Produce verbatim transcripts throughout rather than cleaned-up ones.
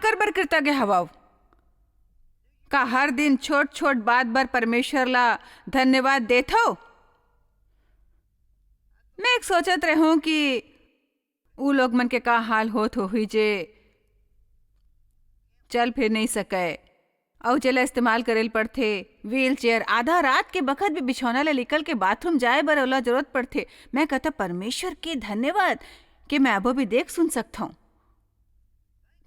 काकर बर कृतज्ञ हवव? का हर दिन छोट-छोट बात बर परमेश्वर ला धन्यवाद देथव? मैं एक सोचत रहूं कि उ लोग मन के का हाल होत होही जे चल फिर नहीं सकय, अउ जेला इस्तेमाल करे ल पड़थे, व्हील चेयर, आधा रात के बखत भी बिछौना ले निकल के बाथरूम जाए बर ओला जरूरत पड़थे। मैं कहता, "परमेश्वर के धन्यवाद कि मैं अबो भी देख सुन सकथंव।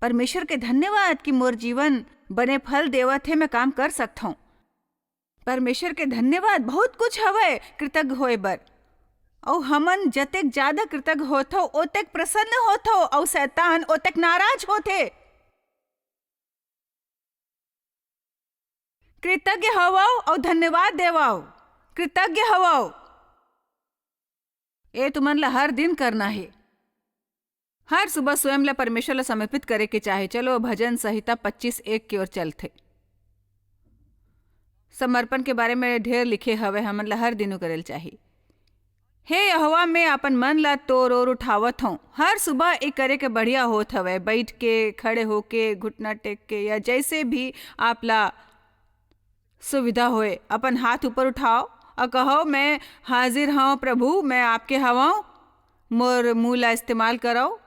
परमेश्वर के धन्यवाद कि मोर जीवन बने फल देवत हे, मैं काम कर सकथंव।" परमेश्वर के धन्यवाद, बहुत कुछ हवय कृतज्ञ होए बर। अउ हमन जतेक ज्यादा कृतज्ञ होथव, ओतेक प्रसन्न होथव, अउ शैतान ओतेक नाराज होथे। कृतज्ञ हवव अउ धन्यवाद देवव। कृतज्ञ हवव। ए तुमन ला हर दिन करना हे। हर सुबह स्वयं ला परमेश्वर ला समर्पित करे के चाहे। चलो, भजन संहिता पच्चीस एक की ओर चलथे। समर्पण के बारे में ढेर लिखे हवे, हमन ला हर दिन उ करे ल चाही। हे यहोवा, मैं अपन मन ला तोर ओर उठावत हौं। हर सुबह ए करे के बढ़िया होत हवय, बइठ के, खड़े होके, घुटना टेक के, या जैसे भी आप ला सुविधा होए, अपन हाथ ऊपर उठाओ अउ कहो, "मैं हाजिर हौं प्रभु, मैं आपके हवौं, मोर मुंह ला इस्तेमाल करव,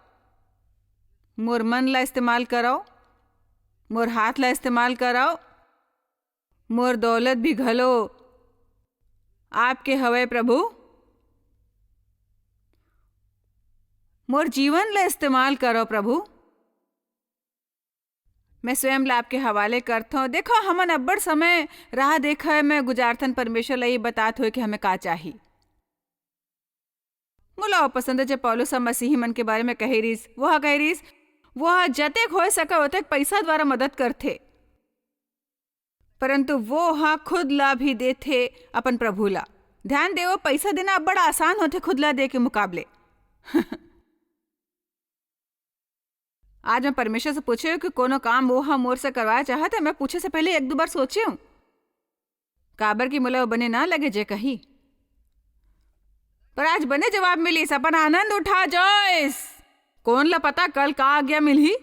मोर मन ला इस्तेमाल करव, मोर हाथ ला इस्तेमाल करव, मोर दौलत भी घलो आपके हवय प्रभु, मोर जीवन ला इस्तेमाल करव प्रभु।" मैं स्वयं ला आपके हवाले करथौं। देखो, हमन अब्बड़ समय राह देखे में गुजारथन, परमेश्वर ला ये बतात होए कि हमें का चाही। मोला ओ पसंद हे, जब पौलुस ह मसीही मन के बारे में कहे रिस, वो ह कहे रिस, "वो ह जतेक होए सके, ओतेक पैसा द्वारा मदद करथे, परंतु वो ह खुद ला भी देथे अपन प्रभु ला।" ध्यान देवो, पैसा देना अब्बड़ आसान होथे खुद ला दे के मुकाबले। आज मैं परमेश्वर से पूछे हूँ कि कोनो काम वो ह मोर से करवाए चाहत हे, मैं पूछे से पहले एक दो बार सोचे हूँ, काबर कि मोला वो बने ना लगे जे कही। पर आज बने जवाब मिलिस, अपन आनंद उठा जॉयस। कोन ला पता कल का आज्ञा मिलही?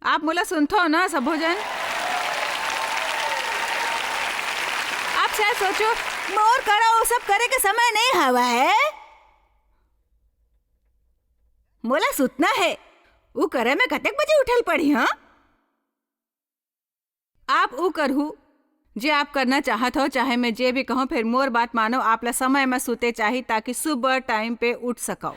आप मोला सुनथो ना सबो जन? आप शायद सोचो, "मोर करा वो सब करे के समय नहीं हवा है, मोला सुतना है।" उ करे में कतेक बजे उठल पड़ी, हाँ? आप उ करहू जे आप करना चाहत हो, चाहे मैं जे भी कहूँ, फिर मोर बात मानो, आप ला समय में सुते चाही ताकि सुबह टाइम पे उठ सको।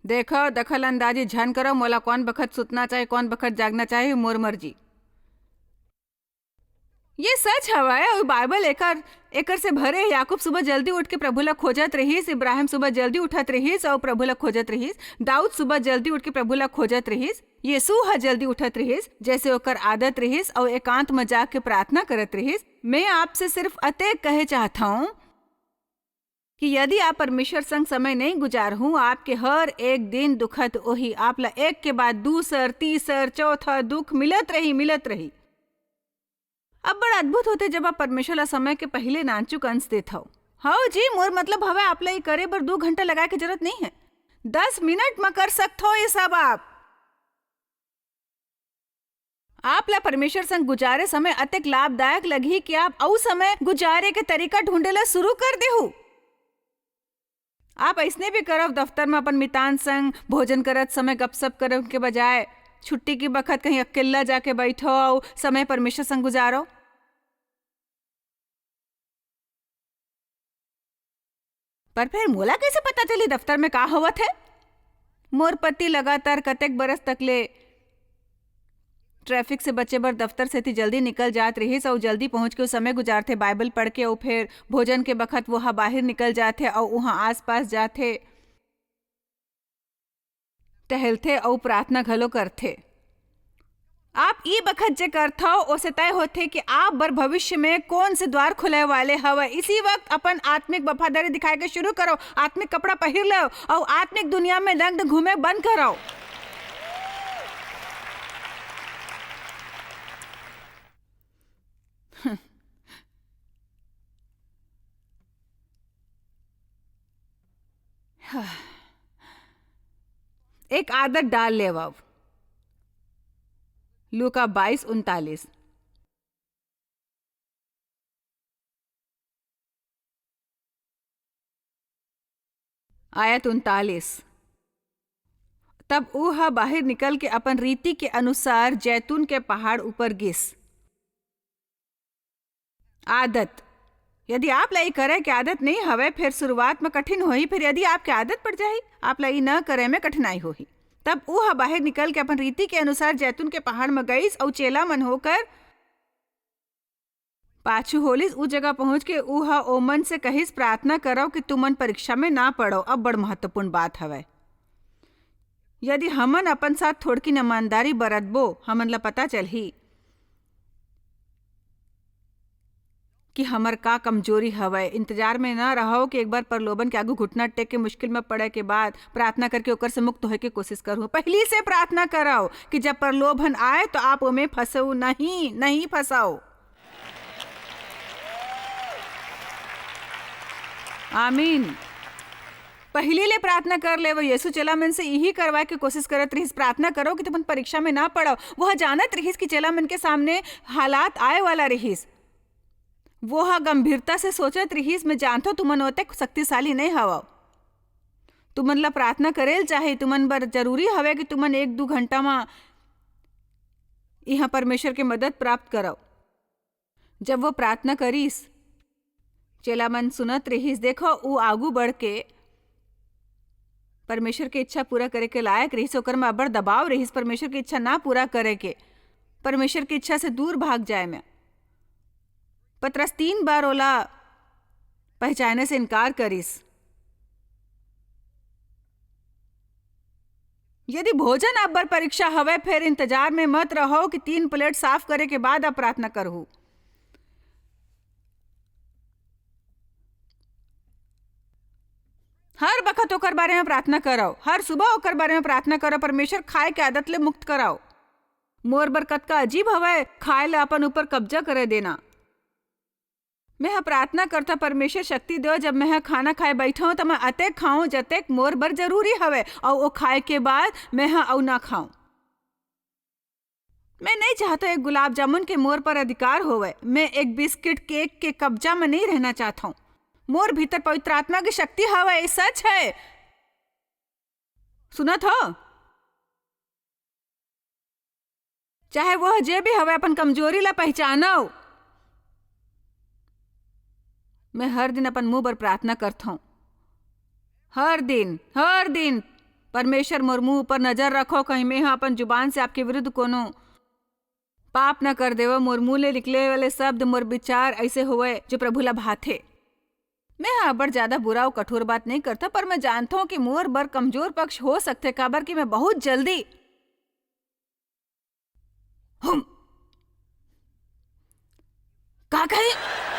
देखो, दखल अंदाजी झन करो, मोला कौन बखत सुतना चाही, कौन बखत जागना चाही, मोर मर्जी। ये सच हवय, अउ बाइबल एकर, एकर से भरे हे। याकूब सुबह जल्दी उठ के प्रभु ला खोजत रहिस, इब्राहिम सुबह जल्दी उठत रहिस अउ प्रभु ला खोजत रहिस, दाऊद सुबह जल्दी उठ के प्रभु ला खोजत रहिस, यीशु ह जल्दी उठत रहिस, जैसे ओकर आदत रहिस, अउ एकांत म जाके प्रार्थना करत रहिस। मैं आपसे सिर्फ अतेक कहे चाहत हौं, कि यदि आप परमेश्वर संग समय नहीं गुजारहू, आपके हर एक दिन दुखद ओही, आप ला एक के बाद दूसर, तीसर, चौथा दुख मिलत रही, मिलत रही। अब्बड़ अद्भुत होथे, जब आप परमेश्वर ला समय के पहिले नानचुक अंश देत हव। हव जी, मोर मतलब हवय, आप ला ये करे बर दू घंटा लगाए के जरूरत नहीं है, दस मिनट म कर सकत हो ये सब आप। आप ला परमेश्वर संग गुजारे समय अतेक लाभदायक लगही कि आप अउ समय गुजारे के तरीका ढूंढे ला शुरू कर देहू। आप अइसने भी करव, दफ्तर म अपन मितान संग भोजन करत समय गपशप करे के बजाय छुट्टी के बखत कहीं अकेल्ला जाके बइठो अउ समय परमेश्वर संग गुजारो। पर फेर मोला कइसे पता चली दफ्तर में का होवत हे? मोर पति लगातार कतेक बरस तक ले ट्रैफिक से बचे बर दफ्तर सेती जल्दी निकल जात रिहिस अउ जल्दी पहुंच के ओ समय गुजारथे बाइबल पढ़ के, अउ फेर भोजन के बखत वो ह बाहिर निकल जाथे अउ उहां आसपास जाथे। टहलथे अउ प्रार्थना घलो करथे। आप ई बखत जे करथव, ओसे तय होथे कि आप बर भविष्य में कौन से द्वार खुले वाले हवय। इसी वक्त अपन आत्मिक वफादारी दिखाए के शुरू करो, आत्मिक कपड़ा पहिर लो अउ आत्मिक दुनिया में दंग घूमे बंद करो। एक आदत डाल लेवव। लूका बाईस उनतालीस। आयत उनतालीस। तब ऊ ह बाहिर निकल के अपन रीति के अनुसार जैतून के पहाड़ ऊपर गिस। आदत। यदि आप ला ई करे के आदत नइ हवय, फेर शुरुआत म कठिन होही, फेर यदि आपके आदत पड़ जाही, आप ला ई न करे में कठिनाई होही। तब ऊ ह बाहिर निकल के अपन रीति के अनुसार जैतून के पहाड़ म गईस, अऊ चेला मन होकर पाछू होलिस। ऊ जगह पहुंच के ऊ ह ओमन से कहिस, "प्रार्थना करव कि तुमन परीक्षा में ना पड़व।" अब बड़ महत्वपूर्ण बात हवय। यदि हमन अपन साथ थोड़किन ईमानदारी बरतबो, हमन ला पता चलही कि हमर का कमजोरी हवय। इंतजार में न रहव कि एक बार प्रलोभन के आगू घुटना टेक के मुश्किल में पड़े के बाद प्रार्थना करके ओकर से मुक्त होए के कोशिश करहु। पहिली से प्रार्थना करव कि जब प्रलोभन आए तो आप ओमे फंसव नहीं, नहीं फंसव। आमीन। पहिली ले प्रार्थना कर लेवव। यीशु चेला मन से इही करवाए के कोशिश करत रिहिस, "प्रार्थना करव कि तुमन परीक्षा में ना पड़व।" वो ह जानत रिहिस कि चेला मन के सामने हालात आए वाला रिहिस। वो ह गंभीरता से सोचत रिहिस, "मैं जानथव तुमन ओतेक शक्तिशाली नइ हवव। तुमन ला प्रार्थना करेल चाही, तुमन बर जरूरी हवय कि तुमन एक दू घंटा म इहाँ परमेश्वर के मदद प्राप्त करव।" जब वो प्रार्थना करिस, चेला मन सुनत रिहिस। देखो, ऊ आगू बढ़ के परमेश्वर के इच्छा पूरा करे के लायक रिहिस, ओकर म अब्बड़ दबाव रिहिस परमेश्वर के इच्छा ना पूरा करे के, परमेश्वर के इच्छा से दूर भाग जाए में। पतरस तीन बार ओला पहचाने से इनकार करिस। यदि भोजन अब्बड़ परीक्षा हवय, फेर इंतजार में मत रहव कि तीन प्लेट साफ करे के बाद आप प्रार्थना करहू। हर बखत ओकर बारे में प्रार्थना करव, हर सुबह ओकर बारे में प्रार्थना करव, परमेश्वर खाए के आदत ले मुक्त करव। मोर बर कतका अजीब हवय खाए ला अपन ऊपर कब्जा करे देना। मैं ह प्रार्थना करथव, "परमेश्वर शक्ति देव, जब मैं ह खाना खाए बइठव, त मैं अतेक खाऊं, जतेक मोर बर जरूरी हवय, अऊ ओ खाए के बाद मैं ह अऊ ना खाऊं।" मैं नइ चाहथव एक गुलाब जामुन के मोर पर अधिकार होवय। मैं एक बिस्किट केक के कब्जा म नइ रहना चाहथव। मोर भीतर पवित्र आत्मा के शक्ति हवय, ए सच हे। सुनत हो? चाहे वो जे भी हवय, अपन कमजोरी ला पहिचानव। मैं हर दिन अपन मुंह बर प्रार्थना करथव, हर दिन, हर दिन, "परमेश्वर, मोर मुंह ऊपर नजर रखो, कहीं मैं ह अपन जुबान से आपके विरुद्ध कोनो पाप न कर देवव, मोर मुंह ले निकले वाले शब्द, मोर विचार ऐसे होवय, जो प्रभु ला भाथे।" मैं ह अब्बड़ ज्यादा बुरा अउ कठोर बात नइ करथव, पर मैं जानथव कि मोर बर कमजोर पक्ष हो सकथे, काबर कि मैं बहुत जल्दी हम। का कहे?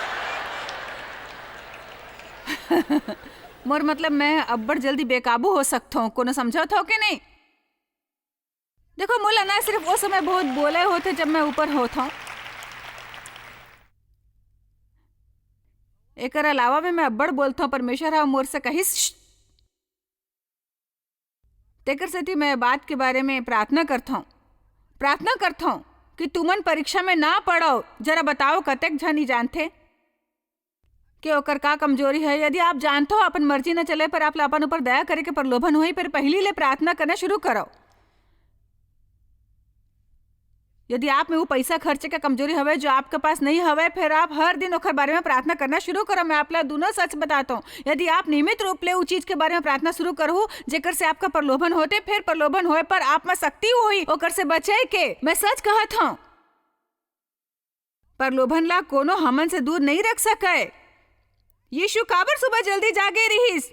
मोर मतलब, मैं अब्बड़ जल्दी बेकाबू हो सकथव। कोनो समझत हो कि नहीं? देखो, मोला ना सिर्फ ओ समय बहुत बोले होथे, जब मैं ऊपर होथव। एकर अलावा भी मैं अब्बड़ बोलथव। परमेश्वर ह मोर से कहिस, "श्श।" तेकर सेती मैं बात के बारे में प्रार्थना करथौं, प्रार्थना करथौं कि तुमन परीक्षा में ना पड़व। जरा बताओ, कतेक झन ई जानथे कि ओकर का कमजोरी है? यदि आप जानथव, अपन मर्जी न चले, पर आप ला अपन ऊपर दया करे के प्रलोभन होही, फिर पहिली ले प्रार्थना करना शुरू करव। यदि आप में वो पैसा खर्चे का कमजोरी हवे, जो आपके पास नहीं हवे, फिर आप हर दिन ओकर बारे में प्रार्थना करना शुरू करो। मैं आप ला दोनों सच बताता हूँ, यदि आप नियमित रूप ले उ चीज के बारे में प्रार्थना शुरू करहु, जेकर से आपका प्रलोभन होते, फिर प्रलोभन होए पर आप में शक्ति होई ओकर से बचे के। मैं सच कहत हूँ, प्रलोभन ला कोनो हमन से दूर नहीं रख सके। यीशु काबर सुबह जल्दी जागे रिहिस?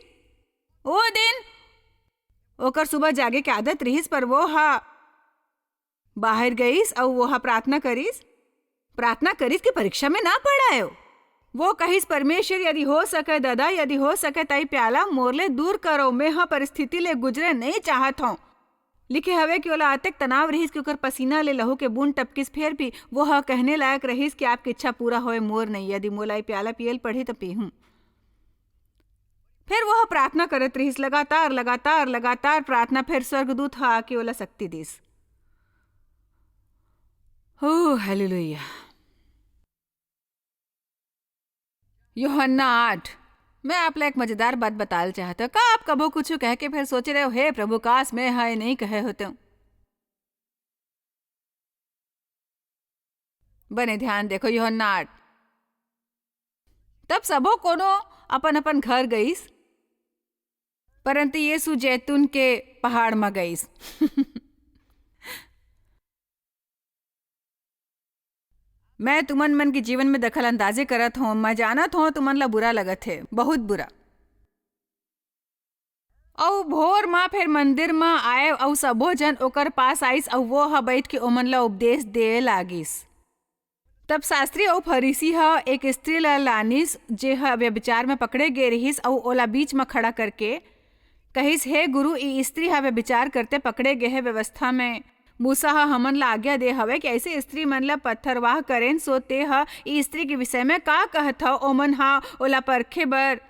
ओ दिन ओकर सुबह जागे के आदत रिहिस, पर वो हा बाहर गईस अउ वो हा प्रार्थना करिस, प्रार्थना करिस कि परीक्षा में ना पड़ाय। वो कहिस, "परमेश्वर, यदि हो सके, ददा, यदि हो सके, तई प्याला मोर ले दूर करो। मैं ह परिस्थिति ले गुजरे नहीं चाहत हूँ।" लिखे हवे कि ओला अतेक तनाव रिहिस कि ओकर पसीना ले लहू के बूंद टपकिस, फेर भी वो ह कहने लायक रहिस कि, "आपकी इच्छा पूरा होए, मोर नहीं। यदि मोला ई प्याला पियल पड़ही, त पीहूं।" फिर वो प्रार्थना करत रहिस, लगातार, लगातार, लगातार प्रार्थना। फिर स्वर्गदूत ह आके ओला शक्ति दिस। हो, हालेलुया। यूहन्ना आठ। मैं आप ला एक मजेदार बात बताल चाहत हूँ। का आप कभो कुछ कह के फिर सोचे रहे हो, "हे प्रभु, काश मैं ह ये नहीं कहे होते हूँ"? बने ध्यान देखो, यूहन्ना आठ। तब सबो कोनो अपन-अपन घर गईस, परंतु यीशु जैतून के पहाड़ म गईस। मैं तुमन मन के जीवन में दखल अंदाजी करत हों, मैं जानत हों तुमन ला बुरा लगत हे, बहुत बुरा। अऊ भोर म फेर मंदिर म आए, अऊ सबो झन ओकर पास आइस, अऊ वो ह बइठ के ओमन ला उपदेश देय लागिस। तब शास्त्री अऊ फरीसी ह एक स्त्री ला लानिस, जे ह व्यभिचार म पकड़े गे रिहिस, अऊ ओला बीच म खड़ा करके कहिस, "हे गुरु, ई स्त्री ह व्यभिचार करते पकड़े गे हे। व्यवस्था म मूसा ह हमन ला आज्ञा दे हवय कि अइसे स्त्री मन ला पत्थरवाह करेन, सो ते ह ई स्त्री के विषय म का कहत हव?" ओमन ह ओला परखे बर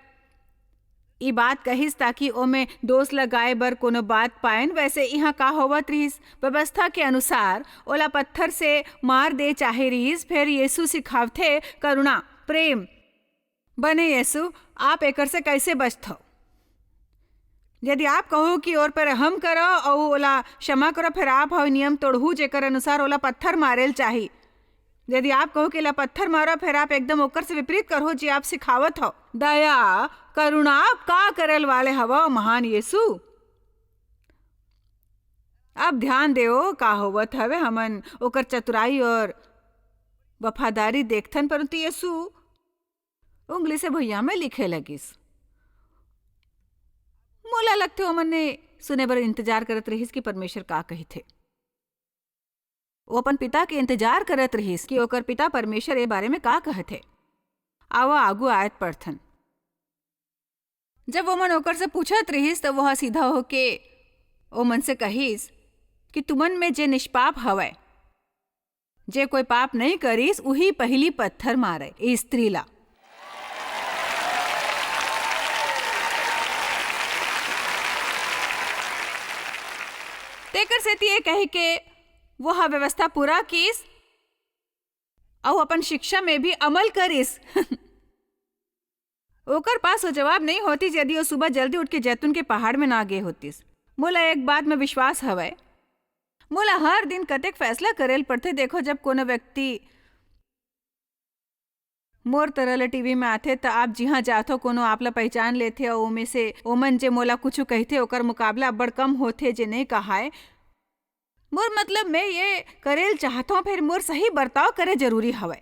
ई बात कहिस, ताकि ओमे दोष लगाए बर कोनो बात पाएन। वैसे इहाँ का होवत रिहिस? व्यवस्था के अनुसार ओला पत्थर से मार दे चाहे रिहिस। फेर यीशु सिखावथे करुणा, प्रेम। बने यीशु, आप एकर से कैसे बचथव? यदि आप कहो कि ओर पे रहम करो अऊ ओला क्षमा करो, फिर आप ह नियम तोड़हू, जेकर अनुसार ओला पत्थर मारेल चाही। यदि आप कहो कि एला पत्थर मारो, फिर आप एकदम ओकर से विपरीत करहो जे आप सिखावत हो। दया, करुणा, आप का करेल वाले हवो, महान यीशु? अब ध्यान देओ, का होवत हवे, हमन ओकर चतुराई और वफादारी देखथन, परंतु यीशु उंगली से भुइयां में लिखे लगिस। मोला लगथे, ओमन ने सुने बर इंतजार करत रहिस कि परमेश्वर का कहिथे। वो अपन पिता के इंतजार करत रहिस कि ओकर पिता परमेश्वर ए बारे में का कहथे। आवा, आगू आयत पढ़थन। जब ओमन ओकर से पूछत रहिस, त वो ह सीधा होके ओमन से कहिस कि तुमन में जे निष्पाप हवय, जे कोई पाप नहीं करिस, उही पहिली पत्थर मारे ए स्त्री ला। तेकर सेती ए कहि के वो ह व्यवस्था पूरा किस अऊ अपन शिक्षा में भी अमल करिस। ओकर पास वो जवाब नहीं होतिस, यदि वो सुबह जल्दी उठ के जैतून के पहाड़ में ना गे होतिस। मोला एक बात में विश्वास हवय, मोला हर दिन कतेक फैसला करेल पड़थे। देखो, जब कोनो व्यक्ति मोर तरह ले टीवी में आथे, त आप जिहां जाथो, कोनो आप ला पहचान लेथे, अऊ ओमे से ओमन जे मोला कुछु कहिथे, ओकर मुकाबला अब्बड़ कम होथे, जे नहीं कहाय। मोर मतलब, मैं ये करेल चाहत हूँ, फिर मोर सही बर्ताव करे जरूरी हवय।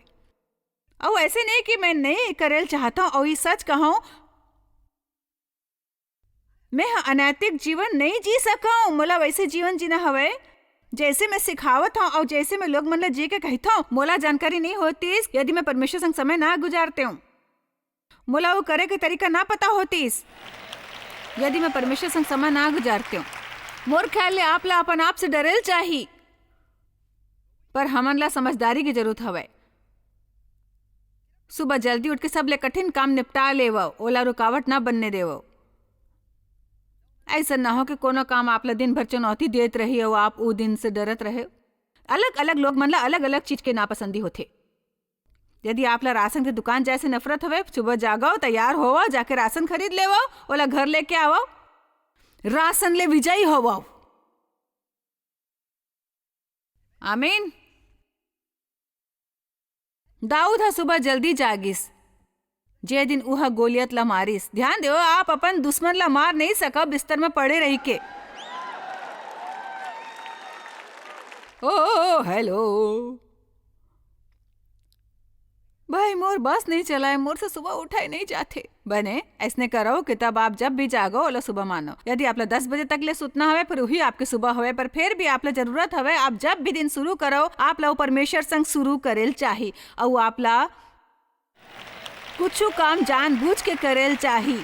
अऊ ऐसे नहीं कि मैं नहीं करेल चाहत हूँ, अऊ ये सच कहूँ, मैं ह अनैतिक जीवन नहीं जी सकूँ। मोला वैसे जीवन जीना हवय, जैसे मैं सिखावत हूँ अऊ जैसे मैं लोग मन ल जी के कहत हूँ। मोला जानकारी नहीं होतिस, यदि मैं परमेश्वर संग समय ना गुजारते हूँ। मोला वो करे के तरीका ना पता होतिस, यदि मैं परमेश्वर संग समय ना गुजारते हूँ। मोर ख्याल ले आप ला अपन आप से डरेल चाही, पर हमन ला समझदारी की जरूरत हवय। सुबह जल्दी उठ के सबले कठिन काम निपटा लेवव, ओला रुकावट ना बनने देवव। ऐसा ना हो कि कोनो काम आप ला दिन भर चुनौती देत रही अऊ आप ऊ दिन से डरत रहे। अलग-अलग लोग मन ला अलग-अलग चीज के नापसंदी होथे। यदि आप ला राशन के दुकान जाए से नफरत हवे, सुबह जागव, तैयार होवव, जाके राशन खरीद लेवव, ओला घर लेके आवव, राशन ले विजयी होवव। आमीन। दाऊद ह सुबह जल्दी जागिस, जे दिन उह गोलियत ला मारिस। ध्यान देव, आप अपन दुश्मन ला मार नहीं सकव बिस्तर में पड़े रही के। ओ, हेलो। भाई, मोर बस नहीं चलाए, मोर से सुबह उठाई नहीं जाथे। बने, ऐसने करव कि तब आप जब भी जागो, ओला सुबह मानो। यदि आप ला दस बजे तक ले सुतना हवे, फिर वही आपके सुबह हवे, पर फिर भी आप ला जरूरत हवे, आप जब भी दिन शुरू करव, आप ला वो परमेश्वर संग शुरू करेल चाही, अउ आप ला कुछु काम जानबूझ के करेल चाही।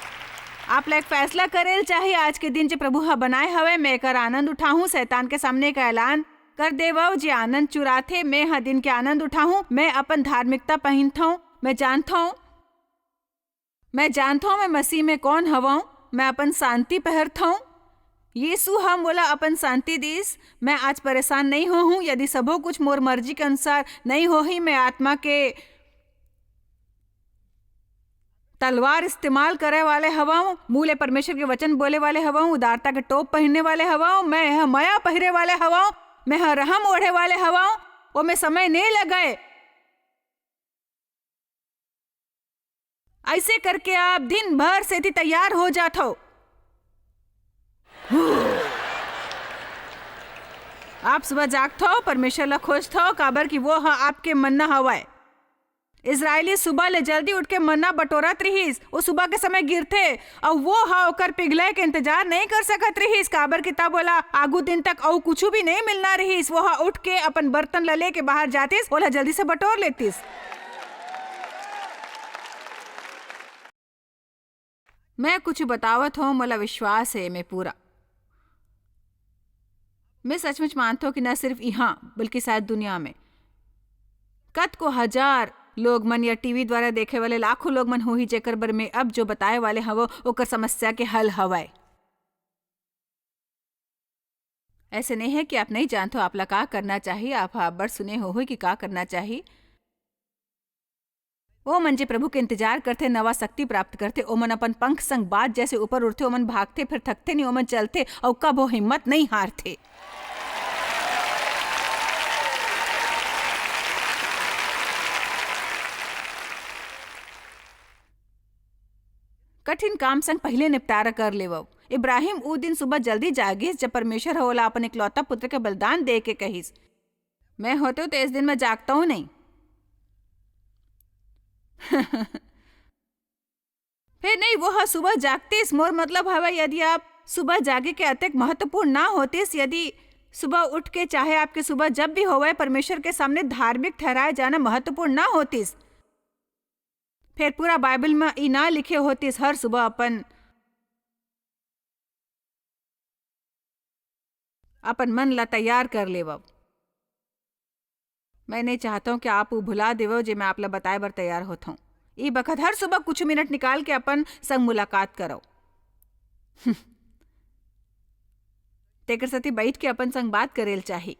आप ला एक फैसला करेल चाही, आज के दिन जे प्रभु ह बनाए हवे, मैं एकर आनंद उठाहूं, शैतान के सामने एक ऐलान कर देवव, जे आनंद चुराथे, मैं ह दिन के आनंद उठाहूं, मैं अपन धार्मिकता पहिनथंव, मैं जानथंव, मैं जानथौं मैं मसीह में कौन हवौं, मैं अपन शांति पहरथौं। यीसू ह मोला अपन शांति दीस। मैं आज परेशान नइं होहूं, यदि सबो कुछ मोर मर्जी के अनुसार नइं होही, मैं आत्मा के तलवार इस्तेमाल करे वाले हवौं, मुंह ले परमेसर के बचन बोले वाले हवौं, उदारता के टोप पहिरने वाले हवौं, मैं ह मया पहिरे वाले हवौं, मैं ह रहम ओढ़े वाले हवौं, ओमे समय नइं लगय। अइसे करके आप दिन भर सेती तैयार हो जाथव। आप सुबह जागथव, परमेसर ला खोजथव, काबर कि वो ह आपके मन्ना हवय। इसराइली सुबह ले जल्दी उठ के मन्ना बटोरत रिहिस। वो सुबह के समय गिरथे, अऊ वो ह ओकर पिघलय के इंतजार नइं कर सकत रिहिस, काबर कि तब ओला आगू दिन तक अऊ कुछू भी नइं मिलना रिहिस। वो ह उठ के अपन बर्तन ला लेके बाहर जातिस, ओला जल्दी से बटोर लेतिस। मैं कुछ बतावत हौं, मोला विश्वास हे, मैं पूरा मैं सचमुच मानथौं कि न सिर्फ इहां, बल्कि शायद दुनिया में कतको हजार लोग मन या टीवी द्वारा देखे वाले लाखों लोग मन होही, जेकर बर मैं अब जो बताए वाले हवौं, ओकर समस्या के हल हवय। ऐसे नइं हे कि आप नइं जानथव, आप ला का करना चाही। आप ह अब्बड़ सुने होही कि का करना चाही। ओ मन जे प्रभु के इंतजार करथे, नवा शक्ति प्राप्त करथे। ओमन अपन पंख संग बाज जैसे ऊपर उड़थे, ओमन भागथे, फेर थकथे नहीं, ओमन चलथे अऊ कभो हिम्मत नइं हारथे। कठिन काम संग पहिले निपटारा कर लेवव। इब्राहिम ऊ दिन सुबह जल्दी जागिस, जब परमेसर ह ओला अपन इकलौता पुत्र के बलिदान दे के कहिस, "मैं होतेंव त इस दिन मैं जागतंव नहीं।" फेर नहीं, वो ह सुबह जागतिस। मोर मतलब हवय, यदि आप सुबह जागे के अतेक महत्वपूर्ण ना होतिस, यदि सुबह उठ के, चाहे आपके सुबह जब भी होवय, परमेसर के सामने धार्मिक ठहराए जाना महत्वपूर्ण ना होतिस, फेर पूरा बाइबल म ई ना लिखे होतिस, "हर सुबह अपन, अपन मन ला तैयार कर लेवव।" मैं नइं चाहतंव कि आप वो भुला देवव, जे मैं आप ला बताए बर तैयार होथंव। ई बखत हर सुबह कुछ मिनट निकाल के अपन संग मुलाकात करव। तेकर सेती बइठ के अपन संग बात करेल चाही।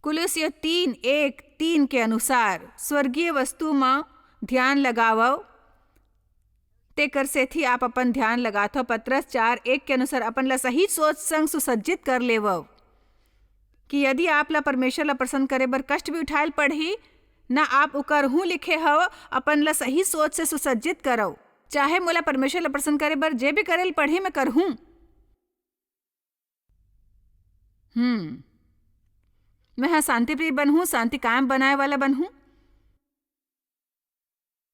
कुलुसियो तीन एक तीन के अनुसार स्वर्गीय वस्तु म ध्यान लगावव। तेकर सेती आप अपन ध्यान लगाथव। पतरस चार एक के अनुसार अपन ला सही सोच संग सुसज्जित कर लेवव कि यदि आप ला परमेसर ला प्रसन्न करे बर कष्ट भी उठाए ल पड़ही, न आप उकर हूँ लिखे हव, अपन ला सही सोच से सुसज्जित करव। चाहे मोला परमेसर ला प्रसन्न करे बर जे भी करे ल पड़ही, मैं करहूँ। हम्म। मैं ह शांतिप्रिय बनहूँ, शांति कायम बनाए वाला बनहूँ।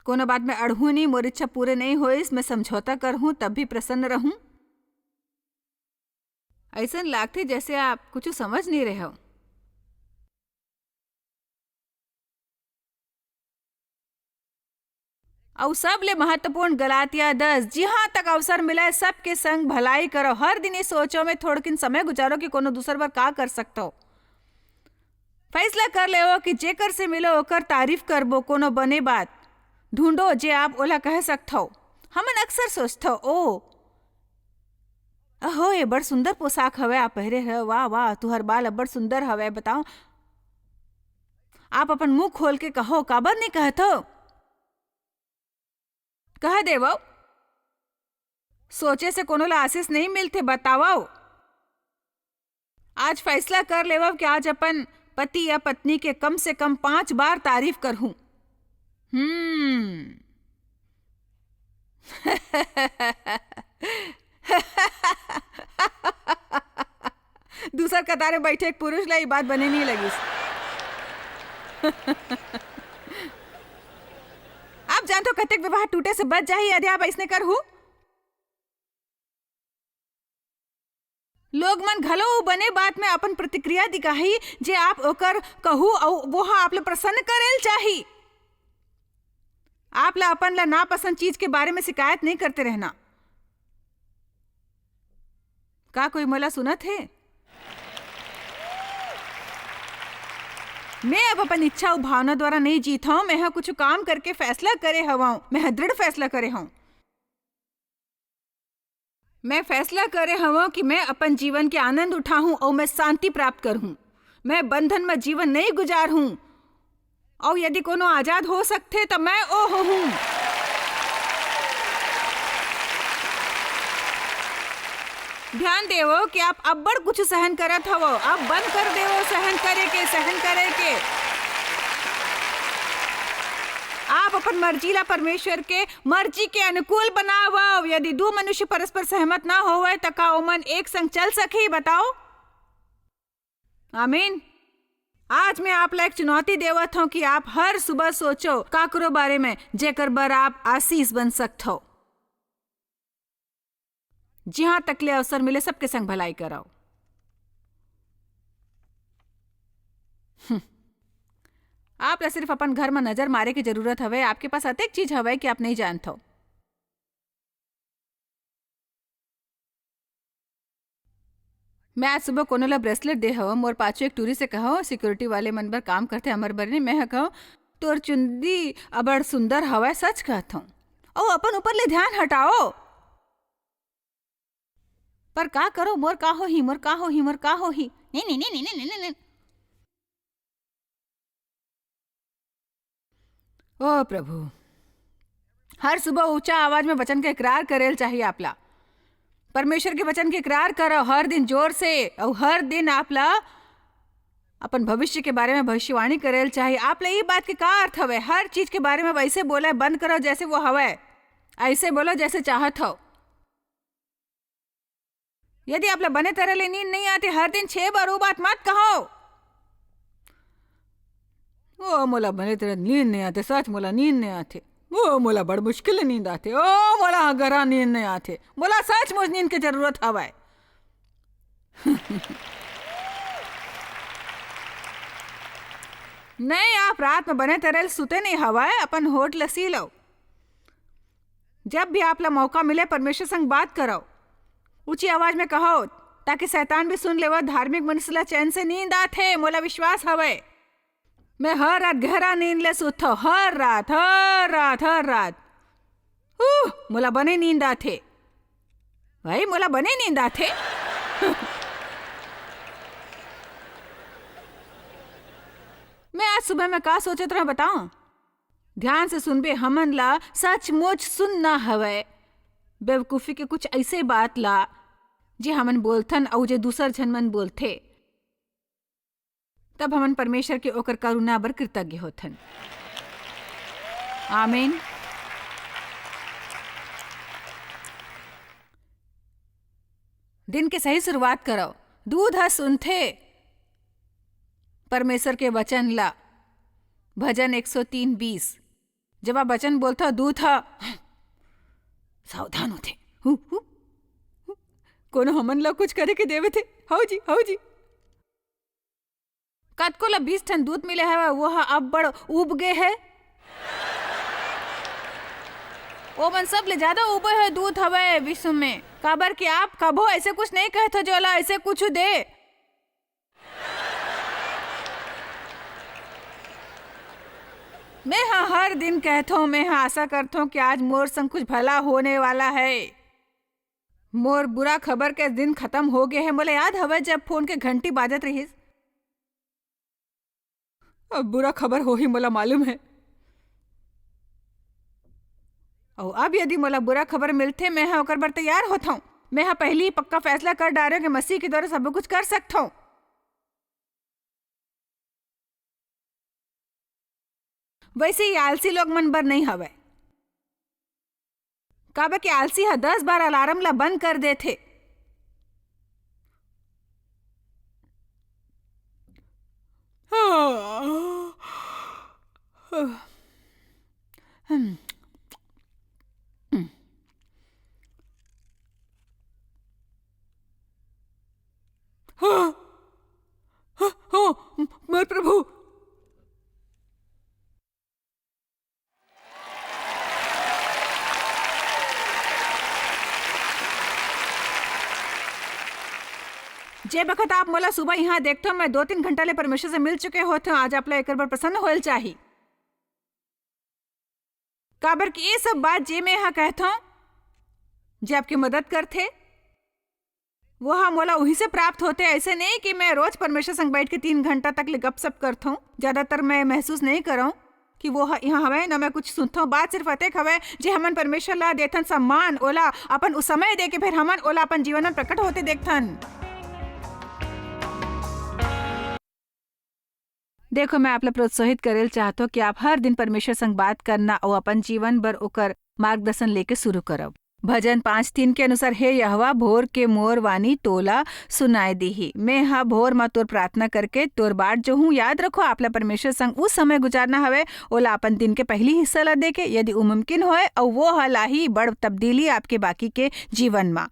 कोनो बात में अड़हूँ नहीं, मोर इच्छा पूरे नहीं होइस, मैं समझौता करहूँ, तब भी प्रसन्न रहूँ। अइसन लागथे, जैसे आप कुछ समझ नहीं रहे हो। अउ सबले महत्वपूर्ण, गलातिया दस, जिहां तक अवसर मिलय, सबके संग भलाई करो। हर दिन ये सोचो में थोड़किन समय गुजारो कि कोनो दूसर बर का कर सकथो। फैसला कर लेवो कि जेकर से मिलो, ओकर तारीफ करबो, कोनो बने बात ढूंढो, जे आप ओला कह सकथो। हमन अक्सर सोचथो, "ओ, अहो, ये बड़ सुंदर पोशाक हवय, आप पहिरे हव, वाह, वाह, तुहर बाल अब्बड़ सुंदर हवय, बताओ।" आप अपन मुंह खोल के कहो, काबर नहीं कहथो? कह देवव, सोचे से कोनो ला आशीष नहीं मिलथे, बतावव। आज फैसला कर लेवव कि आज अपन पति या पत्नी के कम से कम पांच बार तारीफ करहूं। हम्म। दूसर कतार में बैठे एक पुरुष ला ई बात बने नहीं लगिस। आप जानथो, कतेक विवाह टूटे से बच जाही, यदि आप अइसने करहू। लोग मन घलो ओ बने बात में अपन प्रतिक्रिया दिखाही, जे आप ओकर कहू, अउ वो ह आप ला प्रसन्न करेल चाही। आप ला अपन ला नापसंद चीज के बारे में शिकायत नहीं करते रहना। का कोई मोला सुनत हे? मैं अब अपन इच्छा अउ भावना द्वारा नहीं जीत हूँ। मैं ह कुछ काम करके फैसला करे हवं। मैं ह दृढ़ फैसला करे हूँ। मैं फैसला करे हवं कि मैं अपन जीवन के आनंद उठाहूं अउ मैं शांति प्राप्त करहूं। मैं बंधन म जीवन नहीं गुजारहूं। अउ यदि कोनो आजाद हो सकथे, त मैं ओ हूं। ध्यान देवो कि आप अब्बड़ कुछ सहन करत हवो। आप बंद कर देवो सहन करे के, सहन करे के। आप अपन मर्जी ला परमेश्वर के मर्जी के अनुकूल बनावव। यदि दू मनुष्य परस्पर सहमत ना होवय, त का ओमन एक संग चल सकही? बताओ। आमीन। आज मैं आप ला एक चुनौती देवत हूँ कि आप हर सुबह सोचो काकरो बारे में, जेकर बर आप आशीष बन सकत हो। जिहां तक ले अवसर मिले, सबके संग भलाई कराओ। हम्म। आप ला सिर्फ अपन घर म नजर मारे के जरूरत हवय। आपके पास अतेक चीज हवय कि आप नहीं जानत हो। मैं आज सुबह कोनो ला ब्रेसलेट दे हवं। मोर पाछू एक टूरी से कहव, सिक्योरिटी वाले मन बर काम करथे, हमर बर नहीं। मैं ह कहव, "तोर चुंदी अबड़ सुंदर हवय, सच कहत हूँ।" अउ अपन ऊपर ले ध्यान हटाओ। पर का करो, मोर का होही, मोर का होही, मोर का होही? नहीं, नहीं, नहीं, नहीं, नहीं, नहीं, नहीं। ओ प्रभु, हर सुबह ऊंचा आवाज में वचन का इकरार करेल चाहिए आपला। परमेश्वर के वचन के इकरार करो हर दिन जोर से, अउ हर दिन आपला अपन भविष्य के बारे में भविष्यवाणी करेल चाहिए। आपला ई बात के का अर्थ हवे? हर चीज के बारे में वैसे बोले बंद करो जैसे वो हवे, ऐसे बोलो जैसे चाहत हो। यदि आपला बने तरह ले नींद नहीं आते, हर दिन छह बार वो बात मत कहो। "ओ, मोला बने तरह नींद नहीं आते, सच मोला नींद नहीं आते। ओ, मोला बड़ मुश्किल ले नींद आते। ओ, मोला ह गहरा नींद नहीं आते। मोला सचमुच नींद के जरूरत हवय।" नहीं, आप रात में बने तरह ले सुते नहीं हवय, अपन होठ ल सी लो। जब भी आपला मौका मिले, परमेश्वर संग बात करो, ऊंची आवाज में कहो, ताकि शैतान भी सुन लेवा। धार्मिक मनुष्य ला चैन से नींद आथे, मोला विश्वास हवय। मैं हर रात गहरा नींद ले सुतथव, हर रात, हर रात, हर रात। उह, मोला बने नींद आथे भाई, मोला बने नींद आथे। मैं आज सुबह में का सोचत रहा बताऊं? ध्यान से सुनबे, हमन ला सचमुच सुनना हवय। बेवकूफी के कुछ ऐसे बात ला, जे हमन बोलथन अउ जे दूसर झन मन बोलथे, तब हमन परमेश्वर के ओकर करुणा बर कृतज्ञ होथन। आमीन। दिन के सही शुरुआत करव। दूध ह सुनथे परमेश्वर के वचन ला। भजन एक सौ तीन बीस। जब आप वचन बोलथव, दूध ह सावधान होथे। हु, हु, हु। कोनो हमन ला कुछ करे के देवे थे? हौ जी, हौ जी। कतको ला बीस ठन दूत मिले हवय, वो ह अब्बड़ उब गे हे। ओमन सब ले ज्यादा उबे हुए दूत हवय विश्व में, काबर कि आप कभो ऐसे कुछ नहीं कहथो जो ओला ऐसे कुछ दे। मैं ह हर दिन कहथों, मैं ह आशा करथों कि आज मोर संग कुछ भला होने वाला है। मोर बुरा खबर के दिन खत्म हो गए है। मोला याद हवय जब फोन के घंटी बाजत रहिस, अब बुरा खबर होही, मोला मालूम है। अउ अब यदि मोला बुरा खबर मिलथे, मैं ह ओकर बर तैयार होथौं। मैं ह पहिली ही पक्का फैसला कर डारेंव कि मसीह के द्वारा सब कुछ कर सकथौं। वैसे ही आलसी लोग मन बर नहीं हवय। काबर के आलसी ह दस बार अलार्म ला बंद कर देथे। हो, मोर प्रभु। जे बखत आप मोला सुबह यहाँ देखथो, मैं दो तीन घंटा ले परमेश्वर से मिल चुके होथो। आज आप ला एकर बर प्रसन्न होयल चाही, काबर कि ये सब बात जे मैं यहाँ कहथो, जे आपकी मदद करथे, वो हा मोला उही से प्राप्त होथे। ऐसे नहीं कि मैं रोज परमेश्वर संग बैठ के तीन घंटा तक ले गपशप करथो। ज्यादातर मैं महसूस नहीं करौं कि वो ह-, यहाँ हवय, न मैं कुछ सुनथो। बात सिर्फ अतेक हवय, जे हमन परमेश्वर ला देथन सम्मान, ओला अपन उ समय दे के फिर हमन ओला अपन जीवन में प्रकट होते देखथन। देखो, मैं आप ला प्रोत्साहित करेल चाहत हूँ कि आप हर दिन परमेश्वर संग बात करना अउ अपन जीवन बर ओकर मार्गदर्शन लेके शुरू करव। भजन पाँच तीन के अनुसार, "हे यहोवा, भोर के मोर वाणी तोला सुनाय दीही। मैं ह भोर म तोर प्रार्थना करके तोर बाट जोहूँ।" याद रखो, आप ला परमेश्वर संग उ समय गुजारना हवय, ओला अपन दिन के पहली हिस्सा ला देके, यदि उ मुमकिन होय, अउ वो ह लाही बड़ तब्दीली आपके बाकी के जीवन म।